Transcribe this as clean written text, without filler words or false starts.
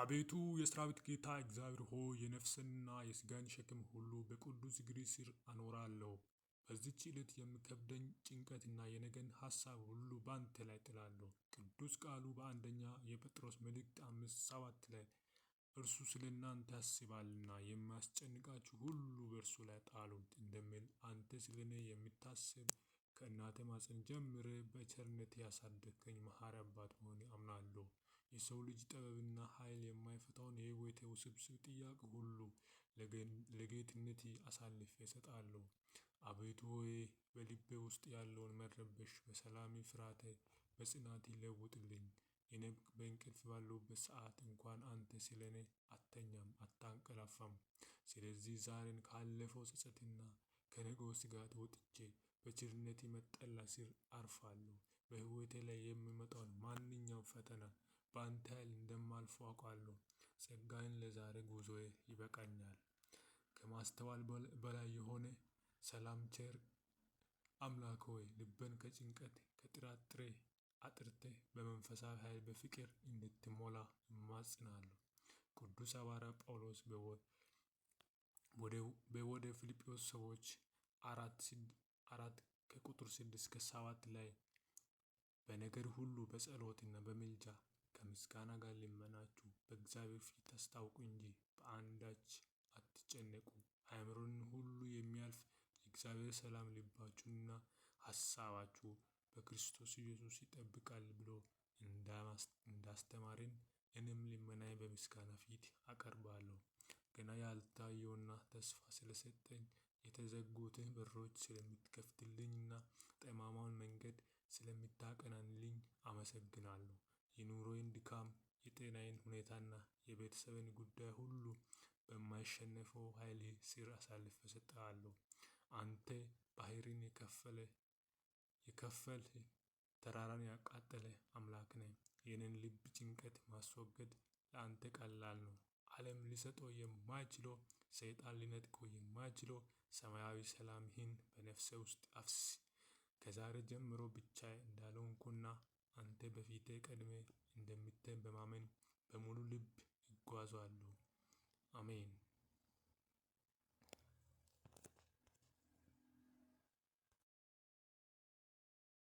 አቤቱ የሠራዊት ጌታ እግዚአብሔር ሆይ፣ የነፍስንና የሥጋን ሸክም ሁሉ በቅዱስ እግርህ ስር አኖራለሁ። በዚህች ዕለት የሚከብደኝ ጭንቀትና የነገን ሐሳብ ሁሉ በአንተ ላይ ጥላለሁ። ቅዱስ ቃሉ በአንደኛ የጴጥሮስ መልእክት 5:7 ላይ እርሱ ስለ እናንተ ያስባልና የሚያስጨንቃችሁ ሁሉ በእርሱ ላይ ጣሉት እንደሚል፣ አንተ ስለ እኔ የምታስብ፣ ከእናቴ ማኅፀን ጀምረህ በቸርነት ያሳደግከኝ መሐሪ አባት መሆንህን አምናለሁ። የሰው ልጅ ጥበብና ኃይል የማይፈታውን የሕይወቴ ውስብስብ ጥያቄ ሁሉ ለጌትነትህ አሳልፌ እሰጣለሁ። አቤቱ ሆይ፣ በልቤ ውስጥ ያለውን መረበሽ በሰላምህ፣ ፍርሃቴን በጽናትህ ለውጥልኝ። እኔ በእንቅልፍ ባለሁበት ሰዓት እንኳን አንተ ስለ እኔ አትተኛም፣ አታንቀላፋም። ስለዚህ ዛሬን ካለፈው ጸጸትና ከነገው ስጋት ወጥቼ በቸርነትህ መጠለያ ስር አርፋለሁ። በሕይወቴ ላይ የሚመጣውን ማንኛውም ፈተና በአንተ ኃይል እንደማልፈው አውቃለሁ። ጸጋህን ለዛሬ ጉዞዬ ይበቃኛል። ከማስተዋል በላይ የሆነ ሰላም ቸር አምላክ ሆይ፣ ልቤን ከጭንቀት ከጥርጣሬ አጥርተህ በመንፈሳዊ ኃይል በፍቅር እንድትሞላ እማጸናለሁ። ቅዱስ ሐዋርያ ጳውሎስ በወደ ፊልጵስዩስ ሰዎች 4 ከቁጥር 6 እስከ 7 ላይ በነገር ሁሉ በጸሎትና በምልጃ ከምስጋና ጋር ልመናችሁን በእግዚአብሔር ፊት አስታውቁ እንጂ በአንዳች አትጨነቁ፣ አእምሮን ሁሉ የሚያልፍ የእግዚአብሔር ሰላም ልባችሁንና ሀሳባችሁን በክርስቶስ ኢየሱስ ይጠብቃል ብሎ እንዳስተማረን እኔም ልመናዬን በምስጋና ፊት አቀርባለሁ። ገና ያልታየውና ተስፋ ስለሰጠኝ፣ የተዘጉትን በሮች ስለምትከፍትልኝና ጠማማውን መንገድ ስለምታቀናልኝ አመሰግናለሁ። የኑሮዬን ድካም፣ የጤናዬን ሁኔታና የቤተሰቤን ጉዳይ ሁሉ በማይሸነፈው ኃይልህ ስር አሳልፌ እሰጥሃለሁ። አንተ ባህርን የከፈልህ፣ ተራራን ያቃጠለ አምላክ ነህ። የኔን ልብ ጭንቀት ማስወገድ ለአንተ ቀላል ነው። ዓለም ሊሰጠው የማይችለው፣ ሰይጣን ሊነጥቀው የማይችለው ሰማያዊ ሰላምህን በነፍሴ ውስጥ አፍስስ። ከዛሬ ጀምሮ ብቻዬን እንዳልሆንኩና አንተ በፊቴ ቀድመህ እንደምትሄድ በማመን በሙሉ ልብ እጓዛለሁ። አሜን።